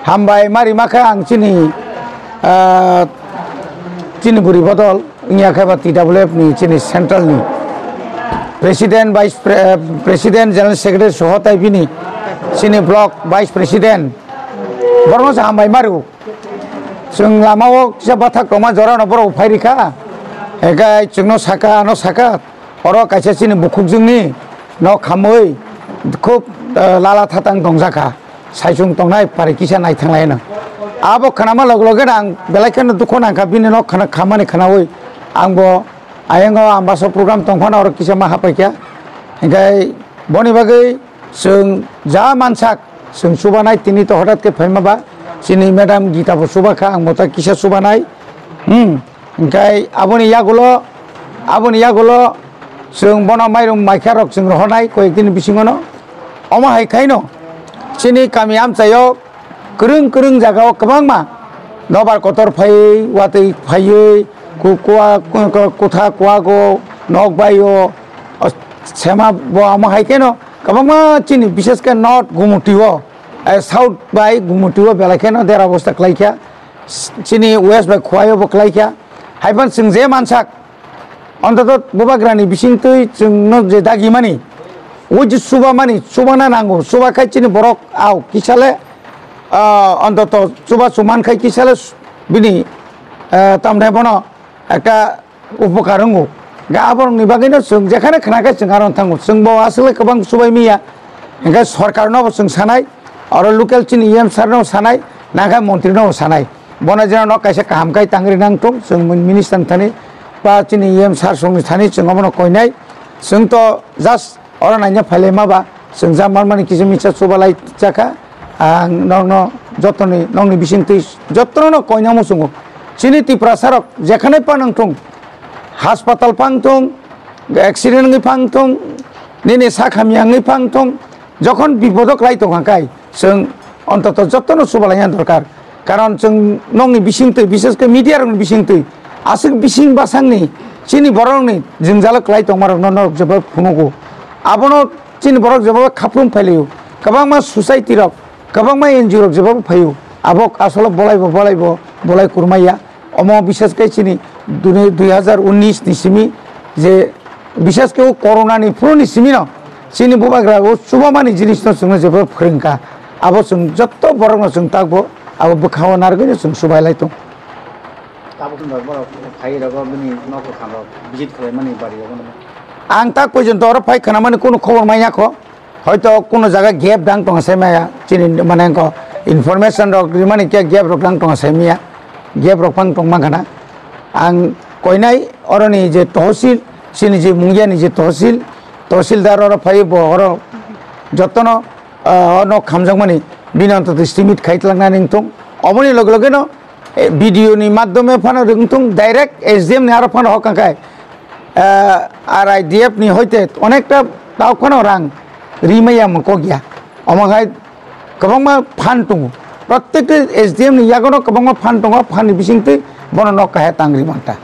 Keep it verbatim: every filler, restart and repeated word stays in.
Hambai ma rima khe ang chini, ah, chini bwrwi bodol wngya khe ba T W F ni chini central ni president, vice pre-, president, general secretary soho tai bini chini block vice president borokno se hambai ma rw. Chwng lama o kisa bathak tongma jora no borok phai rikha, hingkhe chwngno saka, ano saka, oro kaisa chini bukhukjwngni nok khamwi khub, eh, lala thatang tongjak kha. Saichung tongnai pari kisa naithang lai no. Abo khnama log loge no ang belai kheno dukhu nang kha, bini nok khna khamani khnaui ang bo ayang o ambasa program tong phano oro kisa ma hapai kha. Hingkhe boni bagwi chwng ja mansak chwng chubanai tini to hodat khe phaima ba chini madam Gita bo chuba kha, ang bo ta kisa chubanai. Hmm. Hingkhe aboni yagulo, aboni yagulo chwng bono mairum maikha rok chwng rohornai koyek dini bisingono. Omo hai khaino chini kami amchaio kwrwng kwrwng jagao kwbangma nobar kotor phaiwi, watwi phaiwi, ku-, kua-, ku-, ku-, kutha kuago, nok baio, o, sema bo omo hai kheno kwbangma chini, bishesh khe North Gumutio, eh, South bai Gumutio belai kheno dera bosta khlaikha. Chini west bai Khowai o bo khlai kha. Haiphano chwng je mansak, ontoto bubagrani bisingtwi chwngno je dagimani, o je chubamani, chubana nango, chuba khai chini borok au kisa le, ah, ontoto chuba chuman khai kisa le bini, ah, tamni bono ekta upokar wngo. Ga borokni bagwino chwng jekhane khna khe chwng aro thango. Chwng bo aswk le kwbang chubai miya. Hingkhe sorkarno bo chwng sanai, oro local chini E M sir no sanai, nangkhe montri no bo sanai. Bono jeno nok kaisa kaham khai tangri nang thung, chwng minister ni thani ba chini E M sir songni thani chwng obono koinai. Chwng to just oro naina phailai ma ba, chwng ja manmani kisa misa chubalai chakha. Ang nokno jotoni, nokni bisingtwi jotono koina muchungo. Chini Tiprasa rok jekhane panang thung, haspatal phang thung, accident wngwi phang thung, nini sak hamya wngwi phang thung, jokhon bipodo kwlai tongkha kai, chwng ontoto jotono chubalaina dorkar. Karon chwng nokni bisingtwi, bishesh khe media rokni bisingtwi, aswk bising bwsakni chini borokni jwngjalo kwlai tongmarokno norok jeba phunugo. Abono chini borok jeba khaphrum phailaio. Kwbangma society rok, kwbangma N G O rok jeba phaio. Abo asolo bolaibo, bolaibo, bolai kurmaya. Omo bishesh khe chini dui, dui hazar unis ni simi je bishesh khe o corona ni phuru ni simi no chini bubagra o chubamani jinis no chwngno jeba phwrwngkha. Abo chwng jotto borok no chwng takbo abo bwkhao narwgwi no chwng chubailai tong. Tabuk wngkha borok phai rok bini nok rok khan rok visit khlaimani bari rok no. Ang tak porjonto oro phai khwnamani kunu khobor manya kho. Hoito kuno jaga gap dang tongo se maya, chini mane ko information rok rimani khe gap rok dang tongo se maya, gap rok phang tong mankha na. Ang koinai oroni je tohsil, chini je Mungiani je tohsil, tohsildar oro phai bo oro jotono, ah, ono khamjakmani bini ontoto estimate khai tlangnani wngthung. Oboni loge loge no eh, video ni madhyome phano wngthung, direct S D M ni aro phano hokang khai, eh, R I D F ni hoite onekta tao phano rang rimaya mung kok ya. Omo hai kwbangma phan tongo. Prottek S D M ni yagono kwbangma phan tongo, phan ni bisingtwi bono nok kahya tang rimang ta.